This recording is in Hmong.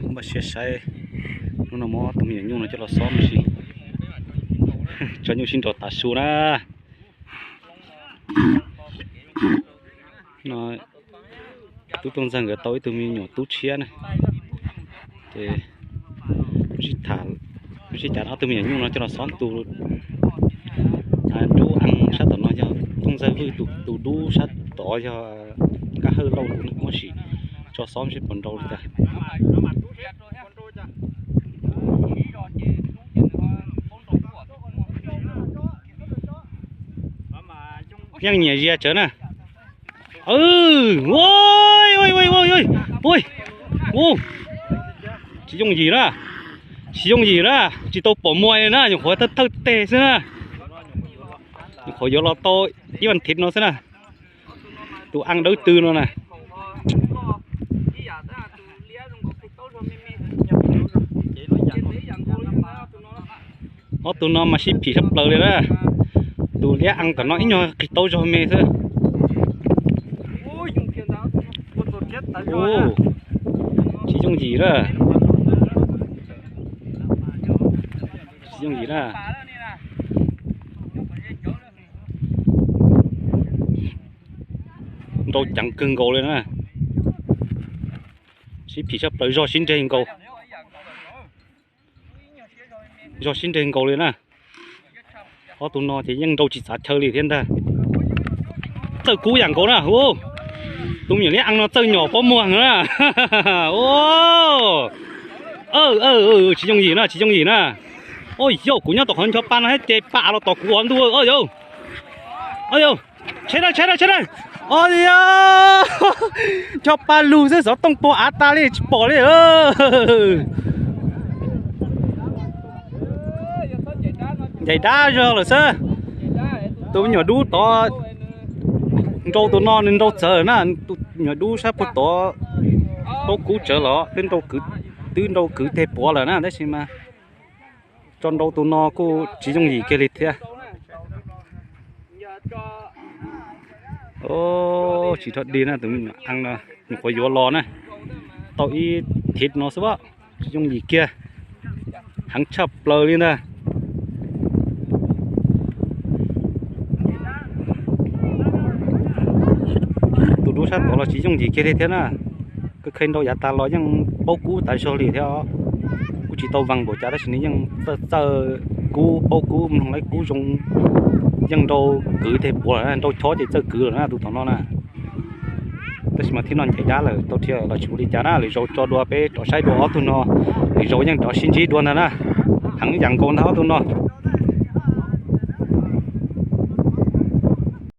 Npaj siab saib, hnub no muab tus me nyuam nyuj no coj los xob mus si. Tso nyuj sib nraus tav su na. No tub Tooj Ntxawg nkawd tau ib tug me nyuam tub tshiab na, ces sib tham, sib cav ob tug me nyuam nyuj no coj los xob tus dub. Dub ees sab tom no yog Tooj Ntxawg Vwj tus, tus dub sab tod yog Nkaj Hawj Lauj tus na, muab sim tso xob seb puas nrau li cas. Yeej nyiam zias tsawv na. Tsis yooj yim na, tsis yooj yim na, tsis tau pom muag li na, nyuam qhuav thawj thawj teg xwb na, nyuam qhuav yuav los tau ib vas thiv no xwb na. Tus ees dawb tw no na. Ob tug no mas sib phim sab plaws li na. Tus liab ees tom no ib nyuag qis taub zog me xwb. Tsis yooj yim na. Tsis yooj yim na. Nrau ceev kawg nkaus li na. Sib phim sab plaws, zog sib nreg nkaus. Zog sib nreg nkaus li na. Ob tug no ces yeej nrau tsis txav chaw li thiab ntag. Txawj kub yam nkaus na. Tus me nyuam liab ees no txawj nyom pob muag na. Tsis yooj yim na, tsis yooj yim na. Ua yauj, kuv nyob tom qhov ncho pa no thiab ces pa av los tom kuv ua ntuj. Yauj, tsheb na, tsheb na, tsheb na. Ncho pa lug xwb xov tooj tuag av tas li tsis pom li. Ncaim dab zog lawm xwb. Tus me nyuam dub tod nrau tus no nws nrau txawv na, tus me nyuam dub sab puag tod paub kub tsawv los twb nrau kwv, twb nrau kwv teg puav lawm na, tab sis mas tso nrau tus no kuj tsis yooj yim kiag li thiab. Tsis rog dig na, tus me nyuam ees no nyuam qhuav yuav los na, tau ib thiv no xwb, tsis yooj yim kiag, heev tshaj plaws li ntag. Tus dub sab tod los tsis yooj yim kiag li thiab na. Koj kheej nrau yav tas los yeej paub kub tas zog li thiab. Kuj tsis tau vees npaum cas tab sis nws yeej txawj, txawj kub, paub kub, mloog laib kub zoo, yeej nrau kwv teg puav lawm, nrau chob ces txawj kwv lawm na tus tom no na. Tab sis mas thiab no ncaim dab lawm tau thiab los tsis ua li cas na, lwm zaus tso dua peb rov saib dua ob tug no, lwm zaus yeej rov sib ntsib dua ntag na. Heev yam nkaus ntag ob tug no.